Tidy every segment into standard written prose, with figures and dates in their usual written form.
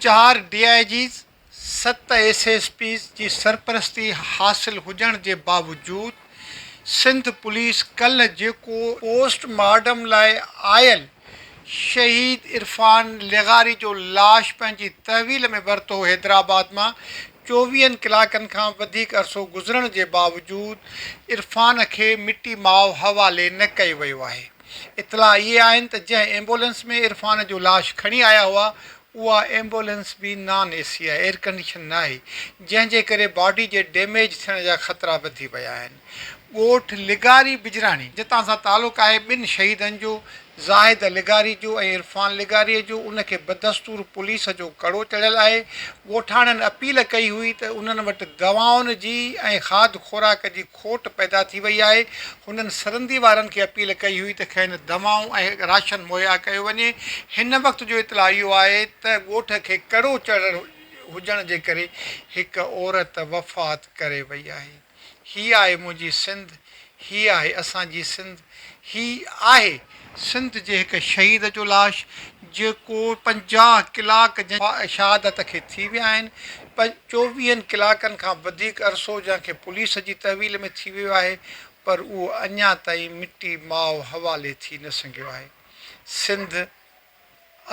چار D I Gs, ست S S Ps جي سرپرستي حاصل هجڻ جي باوجود سنڌ پوليس ڪلهه جيڪو پوسٽ مارٽم لاء آيل شهيد عرفان لغاري جو لاش پنهنجي تحويل ۾ ورتو هو حيدرآباد مان چوويهن ڪلاڪن کان وڌيڪ عرصو گذرڻ جي باوجود عرفان کي مٽي ماء حوالي نه ڪيو ويو آهي. اطلاع اهي آهن ته جنهن ايمبولينس ۾ عرفان جو لاش کڻي آيا هئا اها ايمبولينس به نان اي سي آهي ايئرڪنڊيشن ناهي جنهن جي ڪري باڊي جي ڊيميج ٿيڻ جا خطرا وڌي ويا آهن. ڳوٺ لغاري بجراڻي جتان سان تعلق آهي ٻن شهيدن جو زاهد لغاري جو ۽ عرفان لغاري جو ان کي بدستور پوليس جو ڪڙو چڙهيل آهي ڳوٺاڻن اپيل ڪئي هئي ته انهن وٽ دوائن جي ۽ کاڌ خوراڪ جي کوٽ پيدا ٿي وئي آهي، هنن سرندي وارن کي اپيل ڪئي هئي ته کين دوائون ۽ راشن مهيا ڪيو وڃي، هن وقت جو اطلاع اهو آهي ته ڳوٺ کي ڪڙو چڙهڻ هجڻ جي ڪري هڪ عورت وفات ڪري وئي آهي. هي آهي منهنجي سنڌ، هي آهي اسان جي سنڌ، هي آهي سنڌ جي هڪ شهيد جو لاش جيڪو 50 ڪلاڪ شهادت کي ٿي ويا آهن، چوويهن ڪلاڪن کان وڌيڪ عرصو جنهن کي پوليس جي تحويل ۾ ٿي ويو آهي پر اهو اڃا تائين مٽي ماء حوالي ٿي نه سگهيو آهي. سنڌ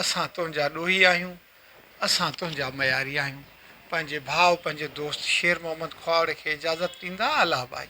اسان تنهنجا ڏوهي آهيون، اسان تنهنجا مياري آهيون. پنهنجي ڀاء پنهنجي دوست شير محمد کهاوڙ کي اجازت ڏيندا الله ڀائي.